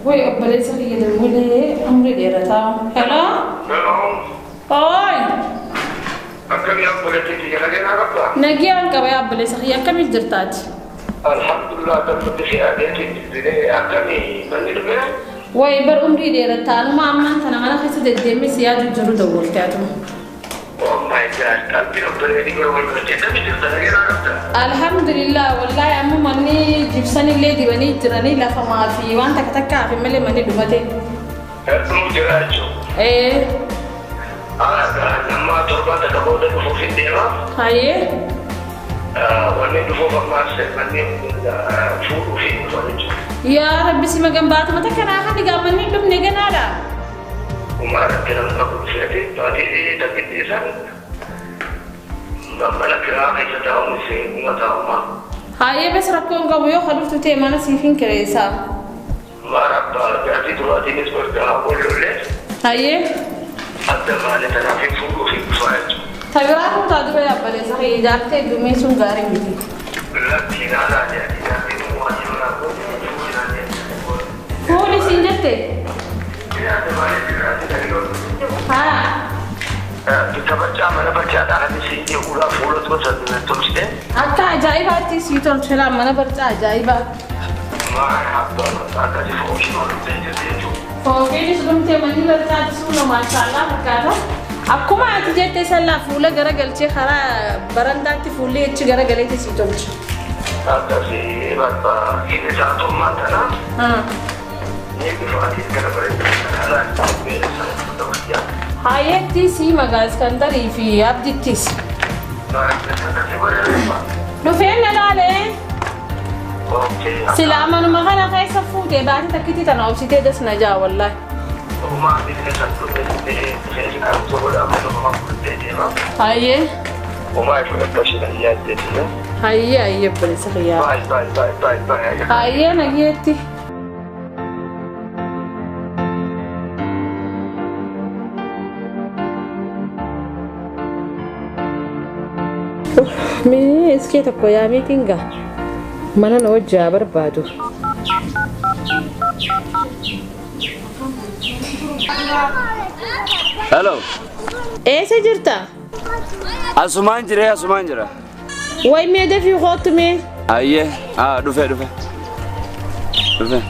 Way obboleessa kiyya dawwalee umrii dheerataa. Hello? Hello. Oi! Akkamii obboleettii kiyya nageenyaa qabdaa? Nagiyaan qaba yaa obboleessa kiyya akkamitti jirtaati? Alhamdulillah tabbatti si yaadeetiin bilbilee akkamii manni dhufee? Way bar umrii dheerataa anuma ammaan tana mana keessa deddeemee si yaadu jiru dawwalte atuma. Oh my God, qalbiin obboleettii gara wal galchee akkamii jirta nageenyaa qabdaa? Alhamdulillah wallahi amma manni jibsanillee dibanii jiranii lafa maafi waan takka takka hafe malee manni dhumate. Hedduu jira jechuudha. Ee Nama torban takka booda dhufuuf hin deema. hayyee Wanni dhufuuf ammaas manneen fuudhuuf hin dhufa jechuudha. Yaa rabbi si magan baatuma takka naa kan egaa manni hin dhumne ganaadha. Uumaa irratti namni qabu dhufeeti baatii takkitti isaan mana kiraa keessa taa'uun uuma taa'ummaa. Hayyee bes rakkoon qabu yoo ka dhuftu ta'e mana siif hin kireessaa. Maarabba gaatii duraatiinis bargaa wallollee Hayyee adda baane tanaaf hin fuudhuuf hin dhufaa jechuudha. Ta biraa fuutaa dura yaabaleessa kiyya ijaartee dhumee sun gaarii miti. Lakkiin alaa jedhanii jaatiin waan jiraa fuudhinaan jedhanii. Fuudhi siin jette? Yaada baay'ee jiraate dhagoo. Haa. Bitta barcaa mana barcaadhaan ani siin jechuudha fuula tosa tolchite. Akka ajaa'ibaatti sii tolche laa mana barcaa ajaa'ibaa. Maarabba akkasi fookii dhumtee jirti jechuudha. Fooqiinis dhumtee manni barcaa suuna maashaallah fakkaata. Akkuma ati jette sallaa fuula garagalchee karaa barandaatti fuullee achi garagaleeti sii tolche. Akkasi bakka inni isaa tommaan tana ni dhufaatiin gara bareedaa kanaa. Hayeetti sii magaa Iskandarii fi Abdittis. Dhufeen na laalee. Silaa manuma kana keessa fuutee baatee takkitti tana obsitee das na jaa wallaahi. Hayyee. Hayyee hayyee obboleessa kiyyaa. Hayyee nageetti. Mee iskee tokko yaameetiin gaa mana na hojjaa barbaadu. Hello. Eessa jirta? Asumaan jira asumaan jira. Way mee dafii kootu mee? Ayyee dhufe dhufe. Dhufe.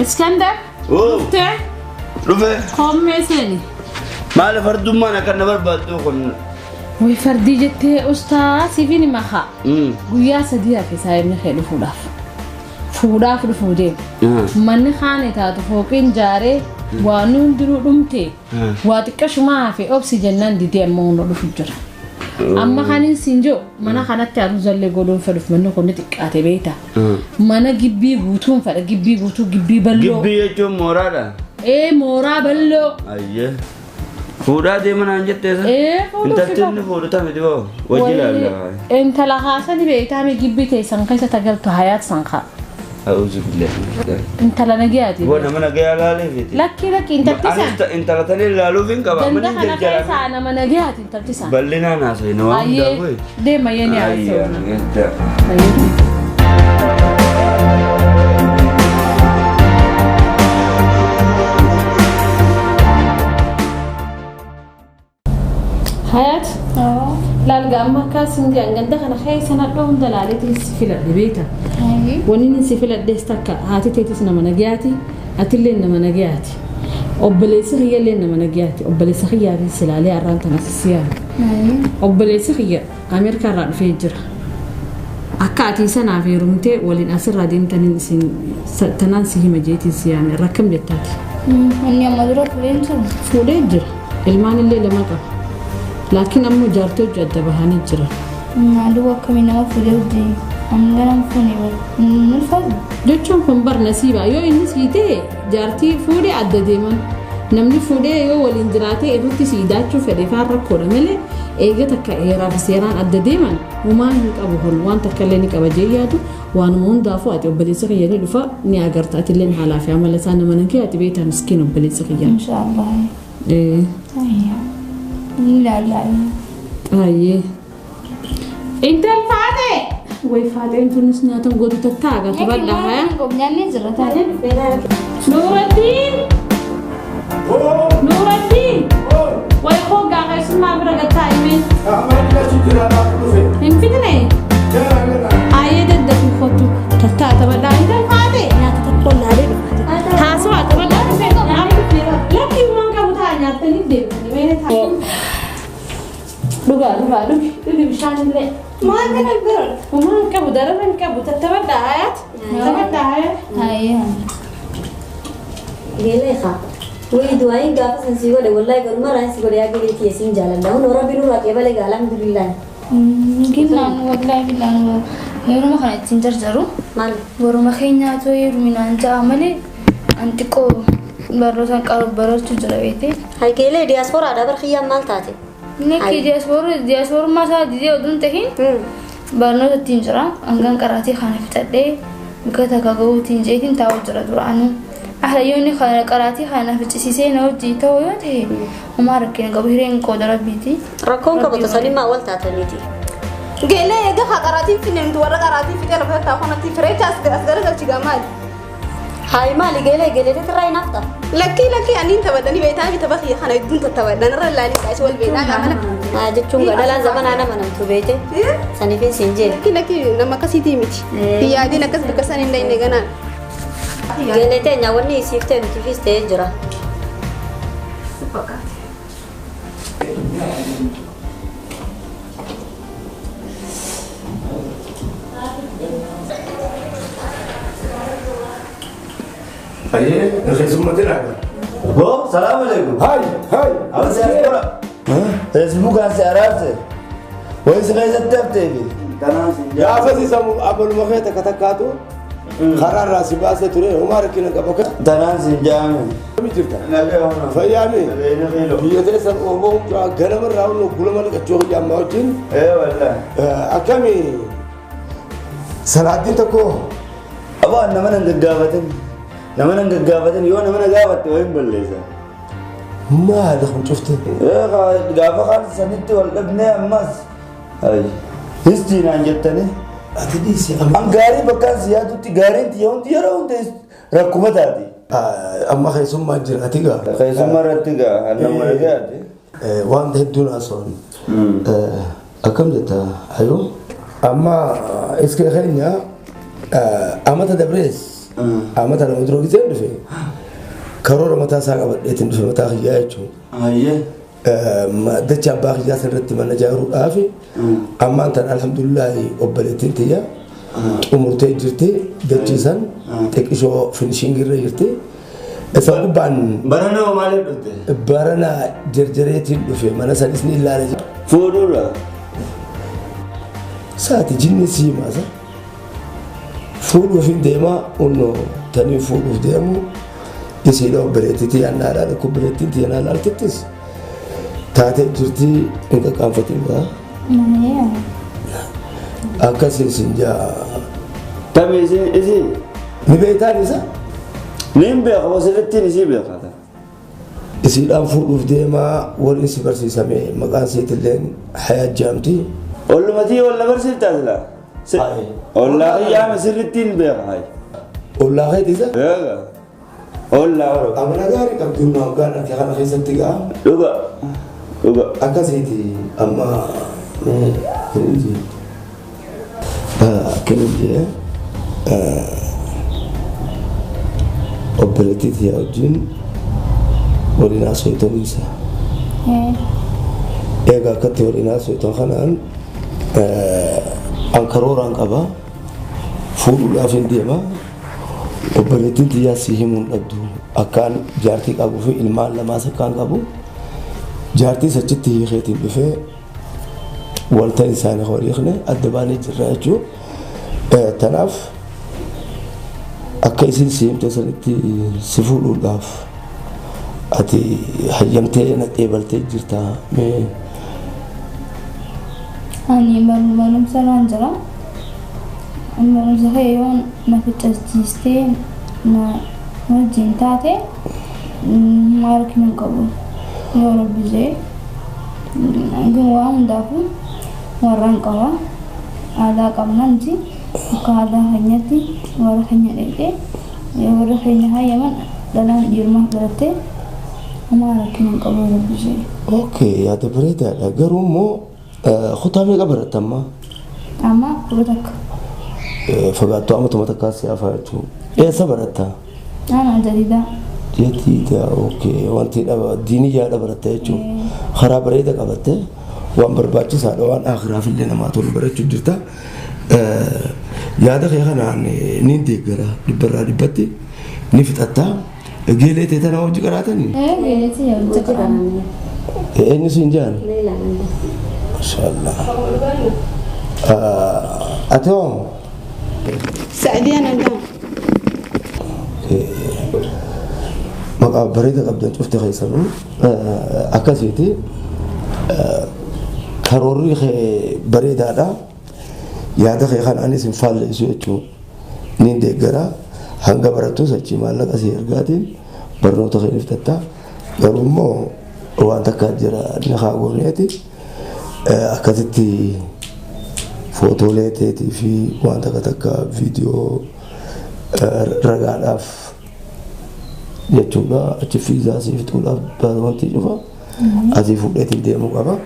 Iskandar? Dhuftee? Dhufe. Koommee seeni. Maali fardummaan akka na barbaaddu kun? Way fardii jettee ustaa siifin hima haa. Guyyaa sadii hafe saayibni kee dhufuudhaaf. Fuudhaaf dhufuu deema. Manni kaane taatu fooqiin jaaree waan hundinuu dhumte waa xiqqashumaa hafe obsi jennaan didee amma hunda dhufu jira. Amma kanin siin jiru mana kanatti aruuzallee godhuun fedhuuf manni kun xiqqaate beekta. Mana gibbii guutuun fedha gibbii guutuu gibbii bal'oo. Gibbii jechuun mooraadha? Ee mooraa bal'oo. Ayyee. Fuudhaa deema naan jettee isa? Ee fuudhuuf Intalti inni fuudhu tami dhiboo wajji ilaalla. Intala haasani beektaa mi gibbii teessan keessa tagaltu hayaat sankaa. A'uuzu billahi. Intala nagayaati. Boo nama nagayaa laaleefiti. Lakkii lakkii intalti isaan. Anis intala tana ilaaluuf hin qaba. Ganda Mana kana jarjarame. keessaa nama nagayaati intalti isaan. Bal'inaan haasa'e waan Ayyee hundaafuu. deema yeni Ayyee haasa'u. nagayaa. Ayyee. Hayat, laal amma akkasin jedhan ganda kana keessa nadhoo hunda laaleetiin si filadhe beekta. Wanni inni si filadhes takka haati teetis nama nagayaati, atillee nama nagayaati. Obboleessi kiyyallee nama nagayaati. Obboleessa kiyyaatiin si laalee har'aan tana si yaame. Obboleessi kiyya Ameerikaa irraa dhufee jira. Akka ati sanaaf heerumtee waliin asirraa deemtaniin isin tanaan si hima jeetiin si yaame rakkam jettaati. Inni amma dura fuudhee jiru. Fuudhee jira. Ilmaan illee lama qaba. Laakiin ammoo jaartii hojii adda bahanii jiran. Maaluu akkamii nama fuudhee hojii amma nama fuunee hin ulfaatu. Jechuun kun bar nasiiba yoo inni sii ta'e jaartii fuudhee adda deeman. Namni fuudhee yoo waliin jiraatee irratti sii daachuu fedhe faan rakkoodha malee eega takka heeraa fi seeraan adda deeman homaa hin qabu kun waan takka illee ni qaba jee yaadu waanuma hundaafuu ati obboleessa kiyya ni dhufa ni agarta ati illee haalaa fi amala isaa nama nan kee ati beektaa miskiin obboleessa kiyya. Inshaallah. Ee. Ni ilaalla. Ayyee. Intal faate. Way faaxeen tunis nyaata gootu tattaaga taphadha haya. Nyaanni jira taa'ee. Nuuraddiin! Nuuraddiin! Way koo gaafeessummaa bira gattaa himee. Hin fidne? Ayyee daddafii kottu tattaa taphadhaa hin faate nyaata tokko laalee dhufaate. Haasawaa taphadhaa dhufe lakki uumaan qabu ta'a nyaattanii deemtanii meene ta'a. Dhugaa dhugaa dhugi dhugi bishaan illee. Maal kana bira? Uumaan qabu daraba hin qabu tattaphadhaa hayaat taphadhaa hayaat. Ayyee. Geeleeqa. Wayii du'aayin gaafa san sii godhe wallahi garuma si godhe yaa galeetii esiin jaaladha. Hun rabbi nurraa qeebale gaa alhamdulillah. Ginnaan wallahi billaan yeruma kana ittiin jarjaru. Maal? Waruma keenyaatu heeruminaan ja'a malee an xiqqoo barnoota barachuu jira beekte. Hay geelee diyaasporaadha bar kiyyaan maal taate? Nekki diyaaspoorummaa isaa didee oduun tahin barnoota ittiin jira. Hangan qaraatii kana fixadhee bakka takka gahuutiin jeetiin taa'u jira duraanuu. Ahla yoo inni qaraatii kana ficcisiisee na hojii ta'u yoo ta'e homaa rakkina qabu hireen qooda rabbiiti. Rakkoon qabatu sanimmaa wal taataniiti. Geelee egaa haa qaraatiin finne nuti warra qaraatii fixee lafa taa'u kanatti fireecha as garagalchi gaa maali? Hayi maali geelee geelee irraa hin hafta? Lakkii lakkii aniin taphadhanii beektaa fi tapha kiyya kana hedduun tattaphadhan irra ilaalii qaasii wal beektaa gaafana. Haa jechuun gaa dhalaan zamanaa nama namtu beete. Saniifin siin jee. Lakkii lakkii nama akkasiitii miti. Yaadiin akkas bakka san hin dhayne ganaan. Geelee teenya wanni isiif ta'e nutiifis ta'ee jira. Ayyee keessummaatti naaga. Boo, salaam alaikum. Hai hai. Amma diyaaspoora. Feesbuukaan si araarse. Wayi si keessatti hafteefi. Gaafa si samu abaluma kee takka takkaatu karaa irraa si baasee ture homaa rakkina qaba. Tanaan si jaame. Kami jirta? Fayyaami. Biyya teessan Oromoo hundaa ganama irraa hunoo gulama dhiqachuu hojii ammaa wajjin. Ee wallahi. Akkami salaattiin tokko. Abaa nama nan gaggaafatin. Nama nan gaggaafatin yoo nama na gaafatte wayin balleessa. Maali kun cufte? Gaafa kaan sanitti wal dhabnee ammas. Histii naan jettanii. Ati dhiisi. An gaarii bakkaan si yaadutti gaariin tiyya hundi yeroo hunda rakkuma taati. Amma keessummaa jira ati gaa. Keessummaa irratti gaa nama nagaati. Waan hedduun haasa'an. Akkam jetta ayoo? Amma iskee keenya amata dabrees amata lama dura giseen dhufe karoora mataa isaa qabadheetiin dhufe mataa kiyyaa jechuudha. Ayyee. Dacha abbaa kiyyaa sirriitti mana ijaaruudhaaf ammaan tan alhamdulillahi obboleettiin tiyya xumurtee jirti dachii san xiqqishoo finishiingii irra jirti. Isa gubbaan Barana hoo maaliif dhufte? Barana jarjareetiin dhufe mana sanis ni ilaala. Fuudhuudha. Saati jinni sii maasa. Fuudhuuf hin deemaa unnoo tanii fuudhuuf deemu isiidha obboleettii tiyyaa naa ilaala obboleettiin tiyyaa naa ilaaltittis taatee jirti hin qaqqaanfatin gaa. Akkasii siin jaa. Tami isin isii. Ni beektaan isa? Niin beeka wasirrittiin isii beeka. Isiidhaan fuudhuuf deemaa waliin si barsiisame maqaan isiitilleen Hayaat jaamti. Ollumatii wal na barsiiftaa silaa? Ollaa kiyyaama sirrittiin beeka hayi. Ollaa keeti isa? Beeka. Ollaa horo. Amala gaarii qabdi humna hoggaan harka kana keessatti gaa. Dhuga. Dhuga. Akkasiiti amma kenninji. Kenninji obboleettii tiyyaa wajjin waliin haasoftaniisa. Egaa akkatti waliin haasoftan kanaan an karooraan qaba fuudhuudhaaf hin deema obboleettiin tiyyaa si himuun dhabdu akkaan jaartii qabuu fi ilmaan lamaas akkaan qabu jaartii achitti hiikeetiin dhufee walta isaanii horiikne adda baanee jirra jechuudha. Tanaaf akka isin si himte sanitti si fuudhuudhaaf ati hayyamtee na xeebaltee jirta mee. Ani barumsa irraan jira. Barumsa kee yoo na ficcisiistee na wajjin taate maal rakkina hin qabu. Yoo rabbi jedhe waa hundaafuu warra hin qaba. Aadaa qabna nuti akka aadaa keenyatti warra keenya dheedhee yoo warra keenya hayyaman dhalaan dhiirumaaf dhalattee homaa rakkina hin qabu rabbi ishee. Okay, yaada bareedaadha. Garuu immoo kutaa meeqa baratta amma? Amma 11. Fagaattuu amatuma takkaa si hafaa jechuudha. Eessa baratta? Ana jadiidaa. Jadiida, okay. Wanti dhaba diinii yaada baratta jechuudha. Karaa bareeda qabatte waan barbaachisaadha waan akhiraaf illee namaa tolu barachuu jirta. Yaada kee kanaan ni deeggara dhibbarraa dhibbatti ni fixatta. Geelee ta'e tana hojii qaraatanii? Geeleetii hojii qaraatanii. Eenyu siin jaan? Mashallah. Ati hoo? Sa'adiyaan andaan. Maqaa bareeda qabdan cufte keessanuu akkasiiti. Karoorri kee bareedaadha. Yaada kee kanaanis hin faalleessu jechuudha. Ni deeggara. Hanga barattus achii maallaqa si ergaatiin barnoota kee ni fixatta. Garuu immoo waan takka jira inni haa gooneeti. Akkasitti footoolee teetii fi waan takka takka viidiyoo ragaadhaaf jechuudha. Achi fiizaa si fixuudhaaf wanti cufa asii fuudheetiin deemuu qaba.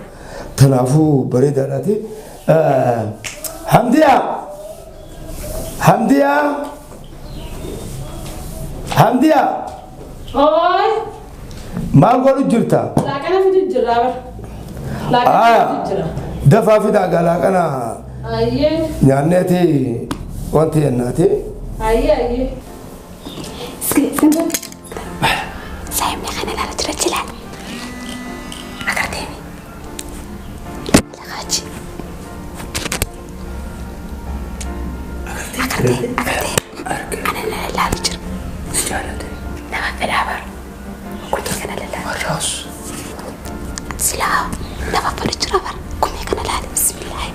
Kanaafuu bareedaadhaati. Hamdiyaa! Hamdiyaa! Hamdiyaa! Ooy! Maal godhu jirta? Laaqana fidu jira bar. Laaqana fidu jira. Dafaa fidaa gaa laaqana Ayyee. nyaanneeti wanti jennaati. Ayyee ayyee. Saayimni kana ilaala jira jilaan. Agarteemi. Laqaachi. Agartee agartee. Ana ilaalu jira. Si jaalate. Nama fedhaa bar. Gumee kana ilaalu. Warraas. Silaa nama fedhu jira bar. Gumee kana ilaali. Bismillaahi.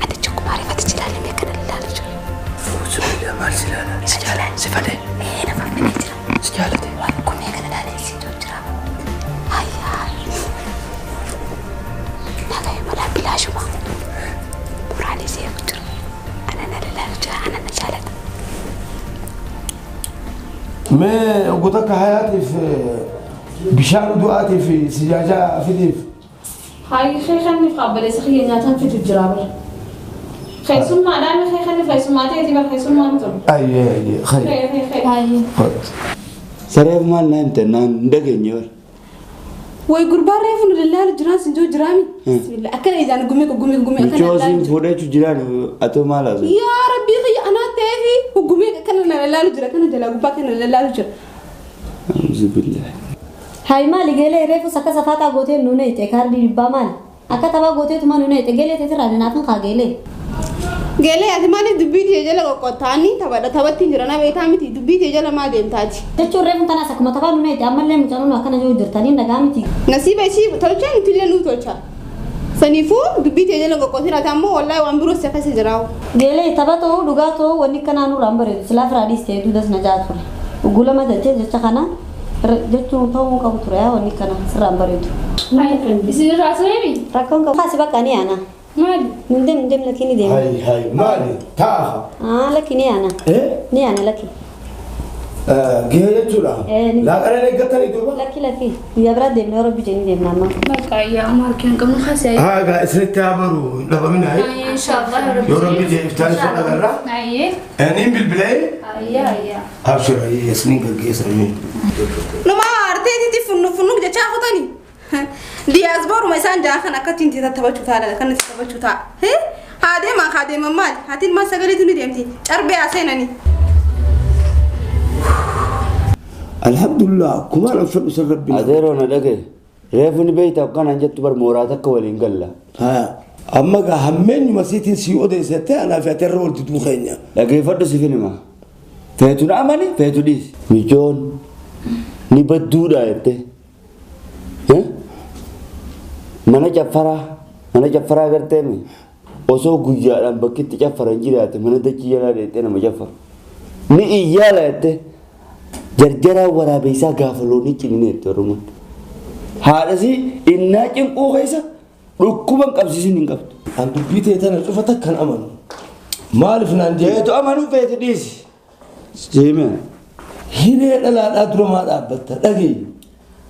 Ati chukkuma ariifate jilaan mee kana ilaalu jira. Bismillah maal si ilaala? Si jaalate. Si fedhe. Ee nama fedhee jira. Si jaalate. Gumee kana ilaalee si jira. Hayyaa. Nagaa malaa bilaashuma. Muraalee seeku jira. Ana na ilaalu jira. Ana na jaalata. Mee obbo takka hayaatiif bishaan du'aatiif sijaajaa fidiif. Hayi sheekhanni qabaleessa kiyya nyaataan fidu jira bar. Keessummaadhaan sheekhanni keessummaa ta'eeti bar keessummaan tun. Ayyee ayyee khayr. Khayr khayr. Sareef maal naa himte naan hin dhageenye bar. Way gurbaan reefu nu lallaalu jiraan sin joo jiraami. Bismillah akkana ijaan gumee gumee gumee akkana Michoo lallaalu siin jira. fuudhachuu jiraan atoo maal haasa'u? Yaa Rabbii kiyya anaa ta'eefi gumee akkana na lallaalu jira kana jalaa gubbaa kana lallaalu jira. Auzubillah. Hayi maali geelee reefu akka safaataa gootee nuun eeyite kaardii dhibbaa maali? Akka taphaa gooteetuma nuun eeyite geelee teetirraa dinaafin kaa geelee. Geelee ati maaliif dubbii tiyya jala qoqqottaanii taphadha taphattiin jira na beekaa miti dubbii tiyya jala maa deemtaati. Jechuun reefu tanaas akkuma taphaa nuun eeyite ammallee mucaan akkana jiru jirtanii nagaa miti. Nasiiba ishii tolchaa nuti illee nuu tolcha. Saniifuu dubbii tiyya jala qoqqootiin ati ammoo wallaahi waan biroo si keessa jiraawu. Geelee tapha ta'uu dhugaa ta'uu wanni akkanaa nurraan bareedu silaa firaa dhiistee duudas na jaa ture. Gulama jettee jecha kana jechuun ta'uu qabu ture yaa wanni kana sirraan bareedu. Isin irraa seemi? Rakkoon qabu kaasi bakka ni ana. Maali? Nun deem deem lakki ni deema. Hayi hayi maali taa'a. Ah lakki ni ana. Eh? Ni ana lakki. Gahee jechuudha. Laaqana eeggatanii duuba. Lakki lakki. Guyyaa biraa deemnee yeroo bijee ni deemna amma. Bakka yaa maal kan qabnu kaasi ayi. Haa gaa isinitti haa baru dhabamina. Inshallah rabbi. Yoo rabbi jee iftaan isa dhagarra. Ayyee. Niin bilbilee. Ayyee ayyee. Abshir ayyee isiniin gaggeessanii. Numa arteetitti funnu funnu jechaa kutani. Diyaasbooruma isaan jaha kan akkatti itti taphachuu ta'a kan itti taphachuu ta'a. Haa deemaa haa deeman maali? Haatiin maal sagaleetu ni deemti. Carbee haa seenani. Alhamdulillah akkuma an fedhu san rabbi. Adeeroo na dhagaye. Reefu ni beekta akkanaan jettu bar mooraa takka waliin galla. Amma gaa hammeenyuma siitiin sii odeessette anaa fi ati irra wal diduu keenya. Dhageeffadhu si finima. Feetu na amani feetu dhiisi. Michoon ni badduudha jette. Mana caffaraa gartee mi osoo guyyaadhaan bakki itti caffaran jiraate mana dachii jalaa dheettee nama caffara. Ni iyyaala jette. Jarjaraa waraabeessaa gaafa loonii ciniinee jette Oromoon. Haadhasii innaa cinquu keessa dhukkuba hin qabsiisin hin qabdu. An dubbii ta'e tana cufa takkan amanu. Maaliif naan jee? Feetu amanuu feeti dhiisi. Siime. Hiree dhalaadhaa dura maa dhaabbatta dhagaye.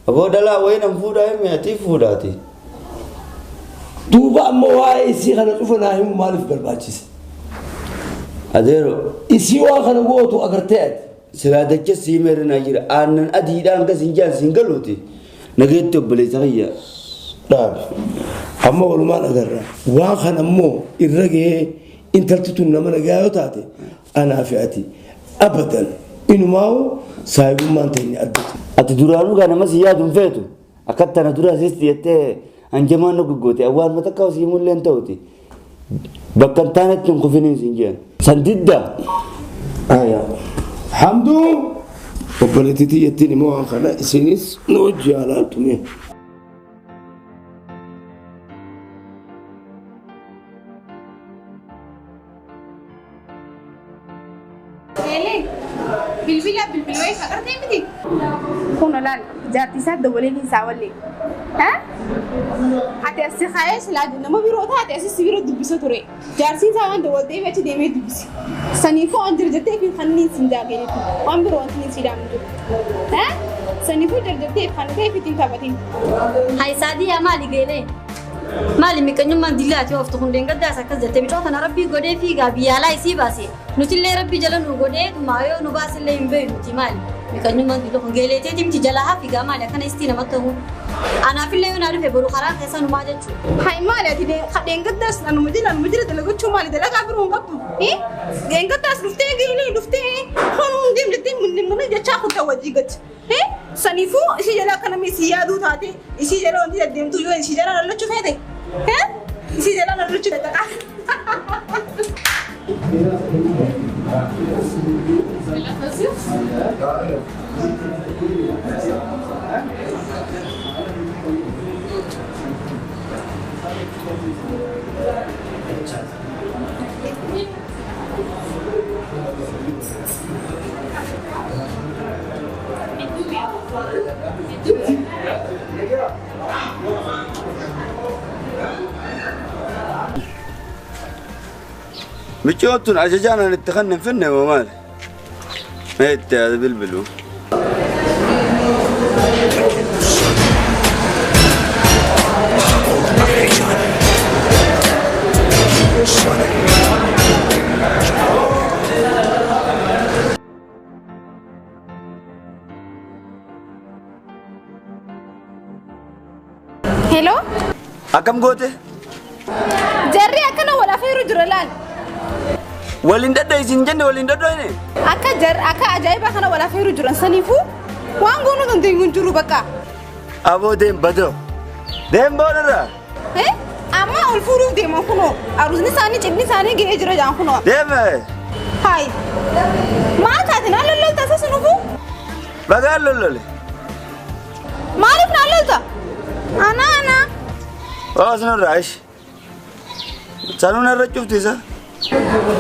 Aboo dhalaa wayii nan fuudhaa himi ati fuudhaati. Duuba amma waa'ee isii kana cufa naa himu maaliif barbaachise? Adeero. Isii waa kana gootu agartee ati. Silaa dacha siime irra naa jira. Aannan adiidhaan akkas hin jaan siin galuuti. Nageetti obboleessa kiyya. Dhaabi. Amma walumaan agarra. Waan kana immoo irra gahee intalti tun nama nagaa yoo taate anaa fi ati abadan inumaa'u saahibummaan teenya addatti. Ati duraanuu gaa nama si yaadu hin feetu. Akka tana dura asisti jettee hanjamaan nu goggoote awwaal mata akka hosii mullee hin ta'uti. Bakka hin taanetti hin kufiniin siin jedhan. San didda. Aya. Hamduu obboleettii tiyyattiin immoo waan kana isinis nu wajji haalaaltume. Eelee bilbila bilbila wayii haqartee miti. Kun olaal jaartii isaa dabaleen isaa wallee. Ati as kaayee silaa nama biroo taate asi si biroo dubbisa ture. Jaartiin isaa waan dabaltee achi deemee dubbisi. Saniifuu waan jira jettee fi kanniin siin daaganiitu waan biroo wanti niin si daamu jiru. Saniifuu jira jettee kan ta'e fi ittiin taphatin. Hai Saadiyaa maali geelee? Maali miqanyummaan dillaati ooftu kun deengaddaas akkas jettee mucaa kana rabbii godhee fiigaa biyya alaa isii baase. Nutillee rabbii jala nu godhee maayoo nu baasillee hin beeknu nuti maali? Miqanyummaan dilla kun geeleeteeti miti jala haa fiigaa maali akkana istii namatti ta'u. Anaafillee yoo naa dhufe boru karaa keessa numaa jechuudha. Hai maali ati deengaddaas anuma jira anuma jira dalagachuu maali dalagaa biroo hin qabdu. Deengaddaas dhuftee geelee dhuftee honuun deemtettee munni jechaa kutta wajjii gati. Saniifuu ishii jala akka namni isii yaaduu taate ishii jala wanti deddeemtu yoo ishii jala lallachuu feete ishii jala lallachuu danda'a. Michoon tun ajajaan ani itti kan hin finne moo maali? Mee itti yaada bilbilu. Hello? Akkam goote? Jarri akkana wal afeeru jira laal. Waliin dadha'isin jenne waliin dadha'ine. Akka jar akka ajaa'iba kana wal afeeru jiran saniifuu waan goonuu dandeenyu hin jiru bakka. Aboo deem badoo. Deem boonarraa. Amma ol fuudhuuf deeman kunoo aruusni isaanii cidhni isaanii ga'ee jira jaan kunoo. Deeme. Hayi. Maal taate naan lollolta isa sunufuu? Bagaan lollole. Maaliif naan lolta? Ana ana. Oo sinarraa ishi. Sanuu narra cufti isa.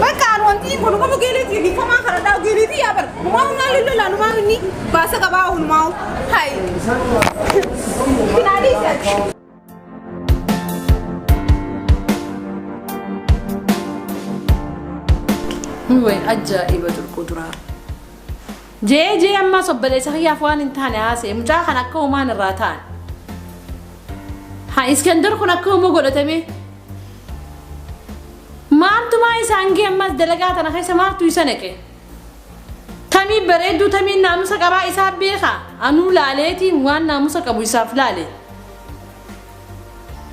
Bakka an wanti kun kuma geeleeti ni kama kana da geeleeti ya bar. Kuma naan lollola numaa inni baasa qabaa hunumaa. Hayi. Kinaadii isa. Way ajaa'iba turquu duraa. Jee jee ammas obboleessa kiyyaaf waan hin taane haasa'e mucaa kan akka uumaan irraa ta'an. Haa Iskandar kun akka uumuu godhatame. Maaltu maa isaan gee ammas dalagaa tana keessa maaltu isa naqe? Tamii bareedduu tamiin naamusa qabaa isaa beekaa anuu laaleetiin waan naamusa qabu isaaf laale.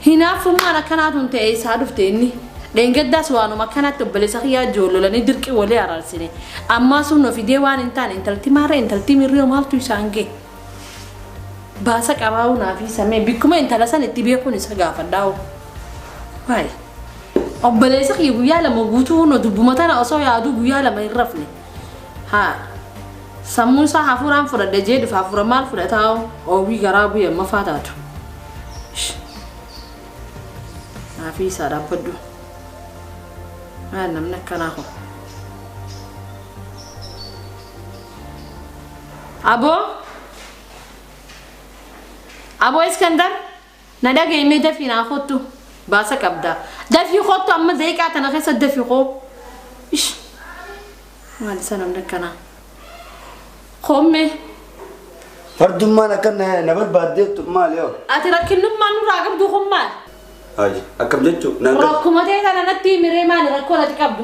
Hinaafummaan akkanaatuun ta'e isaa dhufte inni. Dheengaddaas waanuma akkanatti obboleessa kiyyaa ijoollolanii dirqii walii araarsine. Ammaa sun ofidee waan hin taane intalti maarree intalti mirriyoo maaltu isaan gee? Baasa qabaa'uu naaf samee bikkuma intala san itti beekuun isa gaafadhaa'u. Waay. Obboleessa kiyya guyyaa lama guutuu nu dubbuma tana osoo yaaduu guyyaa lama hin rafne. Haa. Sammuu isaa hafuuraan fudhadhe jee dhufa hafuura maal fudhataa'u oowwii garaa bu'ee amma faa taatu. Naafii isaa dhaabbadhu. Maal namni akkanaa kun? Aboo? Aboo Iskandar? Na dhageenye dafii naa kottu. Baasa qabda. Dafii kottu amma daqiiqaa tana keessa dafii koo. Ish. Maal isa namni akkanaa? Qomme. Fardummaan akka na barbaaddeettu maali yoo? Ati rakkinnummaan nurraa qabdu kun maal? Haji akkam jechuun naan galu. Rakkuma ta'e kana natti himiree maali rakkoo ati qabdu?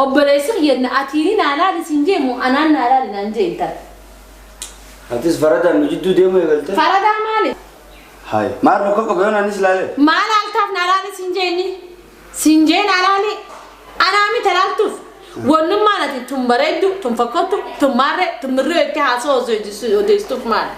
Obboleessi kiyya atiin naa laali siin jeemu anaan naa laali naan jee intala. Atis faradaan nu jidduu deemuu eegalte? Faradaa maali? Hayi maal rakkoo qaba yoo anis laale? Maal altaaf naa laali siin jeenni? Siin jee naa laali? Anaa miti laaltuuf. Wannummaan ati tun bareeddu, tun fakkottu, tun maarree, tun mirree itti haasoo odeessuuf maali?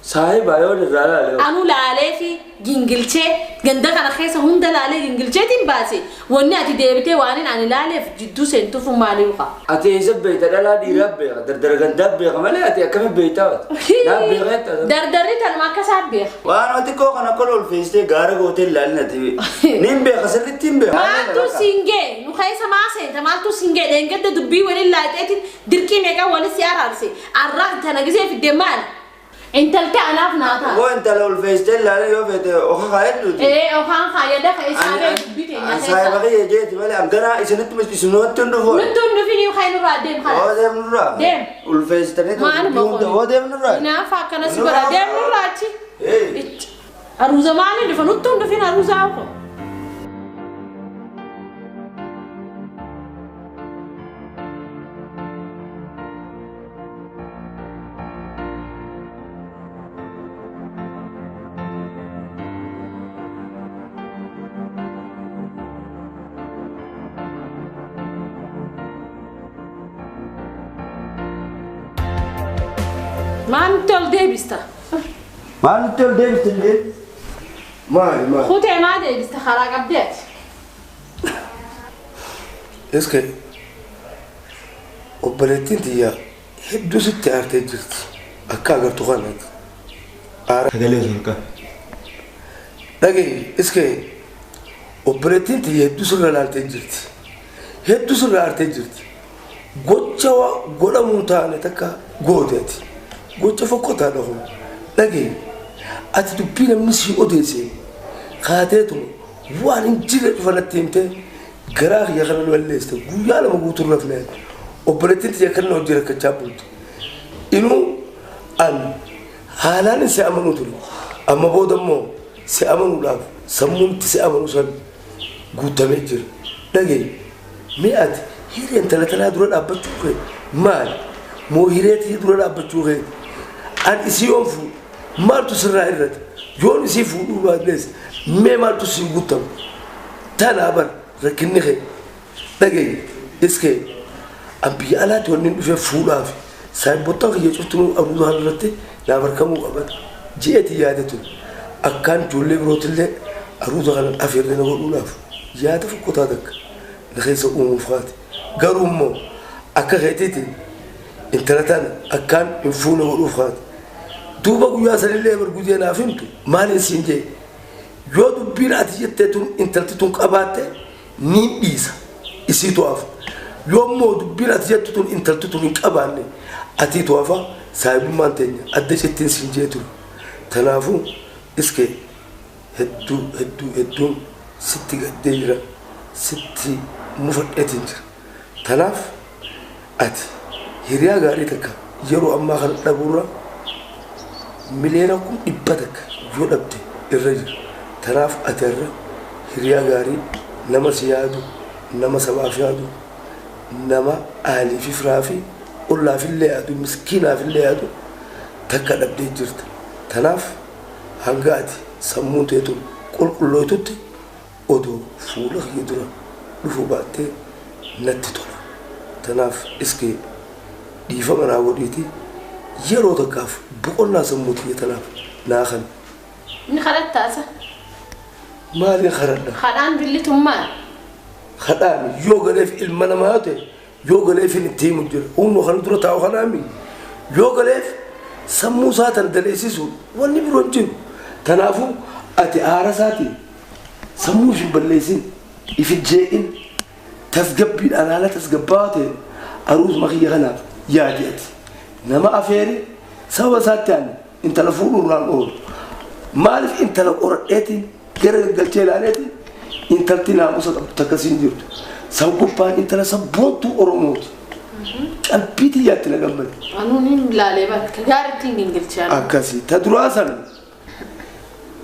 Saahiba yoo irraa laale. Anu laalee fi gingilchee ganda kana keessa hunda laalee gingilcheetiin baase wanni ati deebitee waan ani laaleef jidduu seentuuf maali uqa? Ati eessa beekta dhalaa dhiiraa beeka dardara gandaa beeka malee ati akkami beektaa waati? Naa beeka jetta. Dardarri tanuma akka isaa beeka. Waan ati koo kana kola ol feestee gaara gootee ilaalin ati. Niin beeka sirriitti hin beeka. Maaltu siin gee nu keessa maa seenta maaltu siin gee dheengadda dubbii waliin laayixeetiin dirqii meeqa waliin si araarse arraa tana gisee fidde maali? Intalti anaaf naa ta'a. Woo intala ol feestee ilaalee yoo feete oka kaayedduuti. Ee okaan kaayedda ka isaa bee dubbii teenya keessa. Saahiba kiyya jeeti malee anganaa isinitti isinumatti hin dhufu. Nutti hin dhufin yoo kaay nurraa deem kana. Hoo deem nurraa. Deem. Ol feestanii Maaluma hunda hoo deem nurraa. Naafa akkana si godha deem nurraa achi. Aruuza maaliin dhufa nutti hin dhufin aruuzaa hoo. Maaltu ol deebista? Maaltu ol deebista illee? Maali maali? Kutee maa deebista karaa qabdeeti? Eske obboleettiin tiyya hedduu sitti aartee jirti. Akka agartu kanatti. Sagalee sun qaba. Dhagahi eske obboleettiin tiyya hedduu sirra laaltee jirti. Hedduu sirra aartee jirti. Gocha godhamuu taane takka gooteeti. Gocha fokkotaadha kun. Dhagahi ati dubbii namni si odeesse kaateetu waan hin jirre dhufa natti himtee garaa kiyya kana balleessite guyyaa lama guutuu rafne obboleettiin tiyya kana hojii rakkachaa bulti. Inuu an haalaan si amanuu ture amma booda immoo si amanuudhaaf sammuun itti si amanuu san guutamee jira. Dhagahi mee ati hiree intala tanaa dura dhaabbachuu kee maali? Moo hiree tiyya dura dhaabbachuu kee? An isii yoon fuudhu maaltu sirraa irrate? Yoon isii fuudhuu baadhees mee maaltu siin guutamu? Tanaa bar rakkinni kee. Dhagahi iskee an biyya alaatti wanni dhufee fuudhaaf saayibboota kiyya cuftuu aruuza kana irratti naaf harkamuu qaban ji'eeti yaade ture. Akkaan ijoollee birootillee aruuza kana afeerree na godhuudhaaf yaada fokkotaa takka na keessa uumuuf haati. Garuu immoo akka keetiitiin intala tana akkaan hin fuune godhuuf haati. Duuba guyyaa sanillee bar guyyee naaf himtu maaliin siin jee yoo dubbiin ati jettee tun intalti tun qabaatte niin dhiisa isii to'aaf. Yoo immoo dubbiin ati jettu tun intalti tun hin qabaanne ati to'afa saahibummaan teenya adda cittiin siin jee ture. Kanaafuu iskee hedduu hedduu hedduun sitti gaddee jira sitti mufadheetiin jira. Kanaaf ati hiriyaa gaarii takka yeroo ammaa kana dhabuurra miliyoona 100,000 takka yoo dhabde irra jira. Kanaaf ati irra hiriyaa gaarii nama si yaadu, nama sabaaf yaadu, nama aalii fi firaa fi ollaafillee yaadu, miskiinaafillee yaadu takka dhabdee jirta. Kanaaf hanga ati sammuun teetu qulqullootutti odoo fuula kiyya dura dhufuu baattee natti tola. Kanaaf iskee dhiifama naa godhiiti yeroo takkaaf boqonnaa sammuu tiyya tanaaf naa kana. Inni kadhattaasa. Maaliin kadhadha? Kadhaan billitummaa. Kadhaan yoo galeef ilma namaa ta'e yoo galeef hin itti himu jira. Humna kana dura taa'u kanaami yoo galeef sammuu isaa tana daleessisuun wanni biroo hin jiru. Kanaafuu ati aara isaatiin sammuu hin balleessin ifi jee'in tasgabbiidhaan haala tasgabbaa'aa ta'e aruusuma kiyya kanaaf yaadi ati. Nama afeeri sababa isaatti ani intala fuudhuurraan oolu. Maaliif intala qoradheetiin gara gaggalchee ilaaleetiin intalti naamusa qabdu takka siin jirtu. Sababbaan intala sabboontuu Oromooti. Qalbii xiyyaatti na gammade. Anuun hin laalee bakka gaariitti hin gingilchaan. Akkasii ta duraa san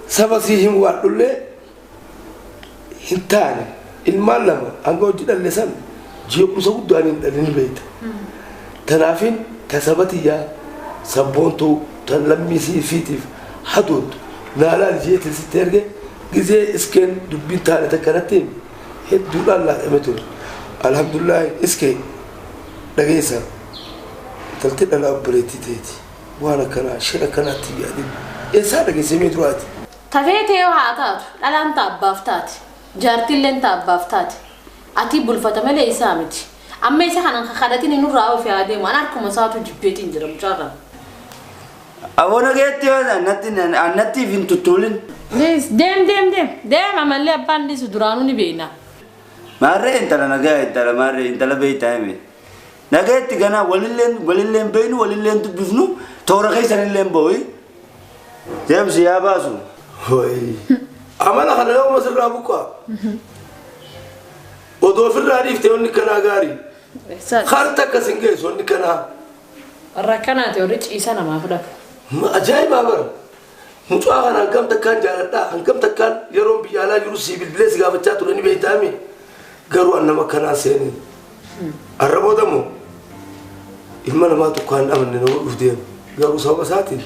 saba sii himu waan dhullee hin taane ilmaan lama hanga hojii dhalle san jeequmsa guddaan hin dhalin beekta. Tanaafin ta saba xiyyaa sabboontuu ta lammii sii fiitiif hadoottu naalaan isheetiin sitti erge gizee iskeen dubbiin taane takkanatti hedduudhaan laaqame ture. Alhamdulillah iskee dhageessa intalti dhalaa obboleettii ta'eeti waan akkanaa shira akkanaatti yaadin eessaa dhageessee mee duraati. Tafee ta'ee haa taatu dhalaan taabbaaf taate jaartiilleen taabbaaf taate ati bulfata malee isaa miti amma isa kanan kadhatiin nurraa ofii haa deemu an harkuma isaatu jibbeetiin jira mucaa kana. Aboona geetti yoo annatti hin tuttuulin. Deem deem deem deem amallee abbaan dhiisu duraanuu ni beekna. Maarree intala nagaa intala maarree intala beektaa hime. Nagaatti ganaa walilleen beeknu walilleen dubbifnu toora keessanilleen boo'i. Deemsi yaa baasu. Amala kana yoo masirraa buqqaa. Odoo ofirraa dhiiftee wanni kanaa gaarii. Harta akkas hin geessu wanni kanaa. Warra akkanaati warri ciisa namaa fudhatu. Ajaa'ibaa bara. Mucaa kana hangam takkaan jaaladhaa hangam takkaan yeroo biyya alaa jiru sii bilbilee si gaafachaa ture ni beektaami. Garuu an nama akkanaa seenee. Arra booda immoo ilma namaa tokko hin amanne nama dhuuf deema. Garuu sababa isaatiin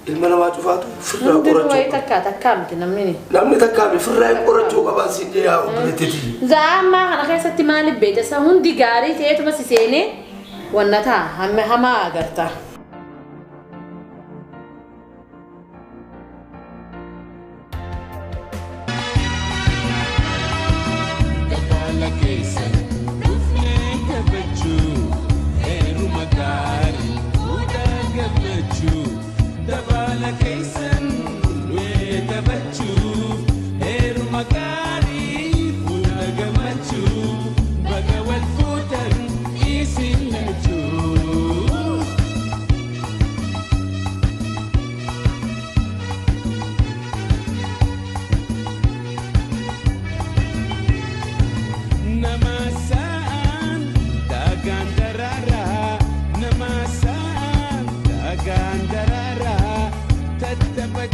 ilma namaa cufaatu firraa Hundinuu qorachuu wayii qaba. takkaa takkaa miti namni. Namni takkaa mi firraa qorachuu qabaan siin jee yaa obboleettiitii. Za'a ammaa kana keessatti maaliif beekta isa hundi gaarii ta'eetuma si seenee wanna ta'a hamaa agarta. Namasan dagang darara, tetapi